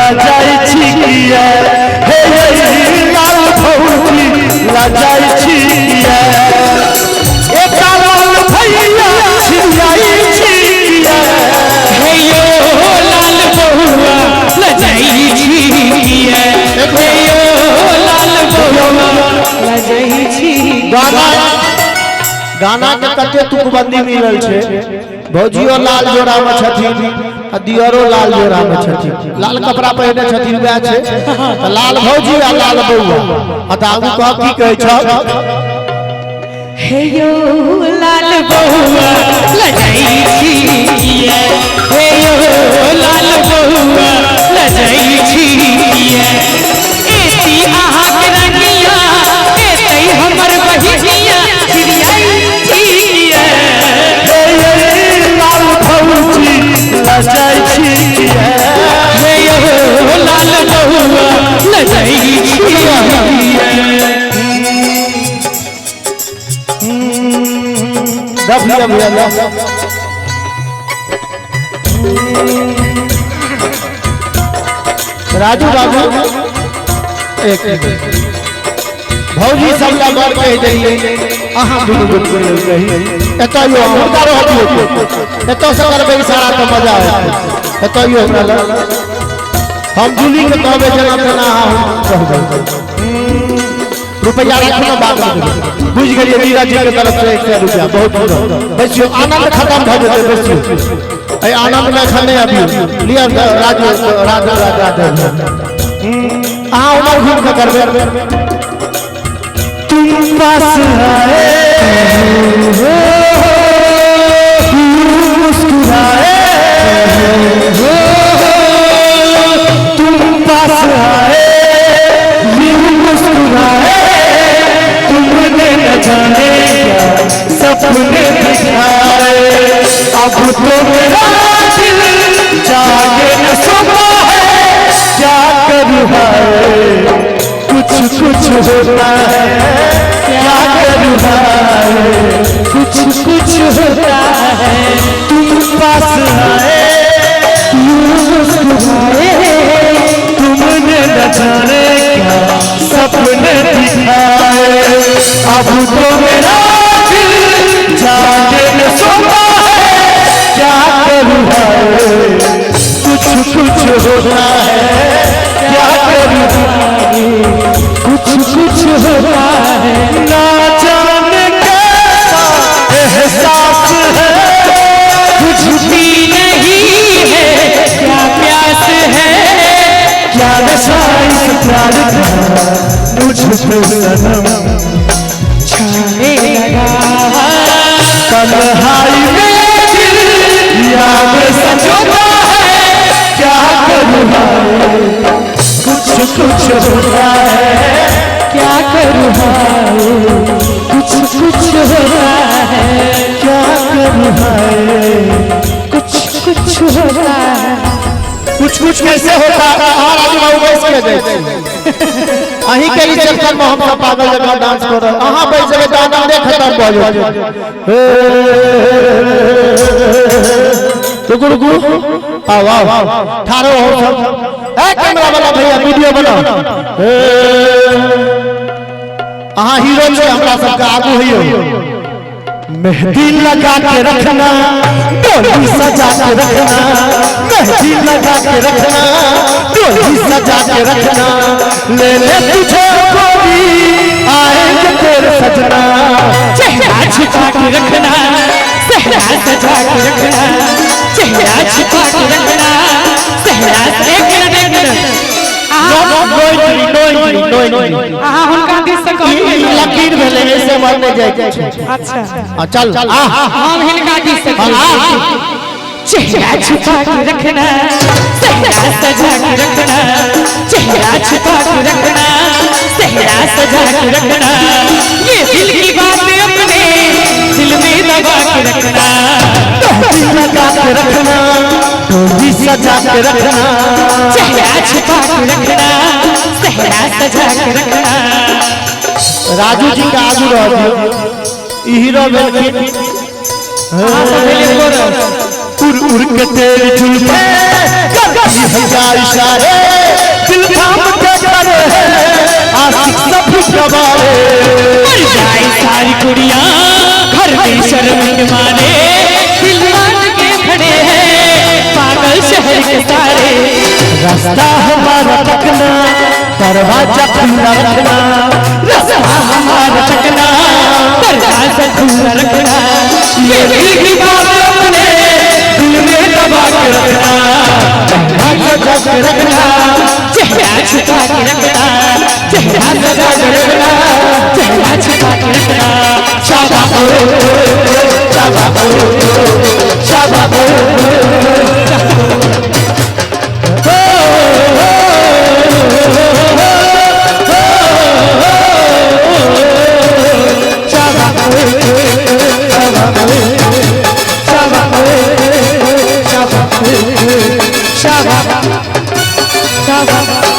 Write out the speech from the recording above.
लजाइ छी किया, हे यै लाल भौजी लजाइ छी किया, एकटा लाल भैया छिड़ियाइ छी किया, हे यो लाल बउआ लजाइ छी किया, हे यो लाल बउआ लजाइ छी। गाना गाना के कते तुकबंदी मिलल छै। भौजियो लाल जोड़ा में छथिन आ दियरो लाल जोड़ा में छथिन, लाल कपड़ा पहिरने छथिन वएह छै, तऽ लाल भौजी आ लाल बउआ। आ तऽ आगू कह की कहै छौ? हे यो लाल बउआ लजाइ छी किया, हे यो लाल बउआ लजाइ छी किया, एती अहाँके रंगिया एतै हमर बहिनिया छिड़ियाइ छी किया, हे यै लाल भौजी लजाइ छी किया, हे यो लाल बउआ लजाइ छी किया। रख लिया भैया लो। राजू बाबू एक भौजी सब ला बड़ कहि देलियै, अहाँ दुनू गोटे लेल कही एतऽ यौ हुनका रह दियौ, एतऽ से करबै इशारा तऽ मजा आयत। एतऽ यौ हमरा लग हम जूली के कहबै जेना तेना अहाँ कहबै। रुपया राखू ना बाद में देबै। बुझि गेलियै नीरज जी के तरफ से 100 रुपया, बहुत सुंदर। बैसियौ, आनंद खत्म भऽ जेतै, बैसियौ। एहि आनंद में एखन नहि अबियौ। लिअ राजू राजू राजा अहाँ उमर घूम के करबै। तुम पास आए हो, मुस्कुराए हो, तुम पास आए यूं मुस्कुराए, तुमने न जाने क्या सपने दिखाए, अब तो मेरा दिल जागे न सोता है, क्या करूँ हाय कुछ कुछ होता है, क्या करूँ हाय कुछ कुछ होता है, तुम पास आए यूं मुस्कुराए, तुमने न जाने क्या सपने दिखाए, अब तो मेरा दिल जागे न सोता है, क्या करूँ हाय कुछ कुछ होता है, क्या करूँ कुछ कुछ होता है, ना जाने कैसा एहसास है, बुझती नहीं है क्या प्यास है, क्या नशा इस प्यार का मुझ पे सनम छाने लगा, तन्हाई में दिल याद सजोता है, क्या करूँ हाय कुछ कुछ होता है, क्या करूँ हाय कुछ कुछ होता है, क्या करूँ हाय कुछ कुछ होता है। कुछ कुछ कैसे होता है? अहाँ राजू बाबू बैस के जाइ छी, अहीं के ई चक्कर में हम सब पागल जकाँ डांस कर रहल, अहाँ बैस जेबै तऽ आनंदे खत्म भऽ जेतै। रुकू रुकू, आओ आओ ठाढ़ो हो सब। ए कैमरा वाला भैया वीडियो बनाओ। अहाँ हीरो छी, हमरा सबके आगू होइयौ। मेहंदी लगा के रखना, डोली सजा के रखना, मेहंदी लगा के रखना, डोली सजा के रखना, ले ले तुझे गोरी आएंगे तेरे सजना, चेहरा छिपा के रखना, सेहरा सजा के रखना, चेहरा छिपा के रखना, सेहरा। एक मिनट एक मिनट, नो एंट्री, नो एंट्री, नो एंट्री। अहाँ हुनका दिस से कहलियै। ई लकीर भेलै, ऐसे मर नहि जाइ के छै। अच्छा आ चल आ, हम हिनका दिस से कहलियै। चेहरा छिपा के रखना, सेहरा सजा के रखना, चेहरा छिपा के रखना, सेहरा सजा के रखना, ये दिल की बात अपने दिल में दबा के रखना, मेहंदी लगा के रखना, डोली सजा के रखना, चेहरा छिपा के रखना, सेहरा सजा के रखना। राजू जी के आगू रह दियौ, ई हीरो भेलखिन। अहाँ सब भेलियै कोरस। उड़ उड़ के तेरी जुल्फे करती है क्या इशारे, सारी कुड़ियां घर में शर्म के मारे दिल मान के खड़े हैं पागल शहर के सारे। रास्ता हमारा तकना, दरवाजा खुला रखना। रास्ता हमारा तकना, दरवाजा खुला रखना, ये दिल की बात अपने दिल में दबा के रखना, सजा के रखना, चेहरा छुपा के रखना, चेहरा सजा के रखना, चेहरा छुपा के रखना। शाबा शाबा शाबा। शाबा शाबा।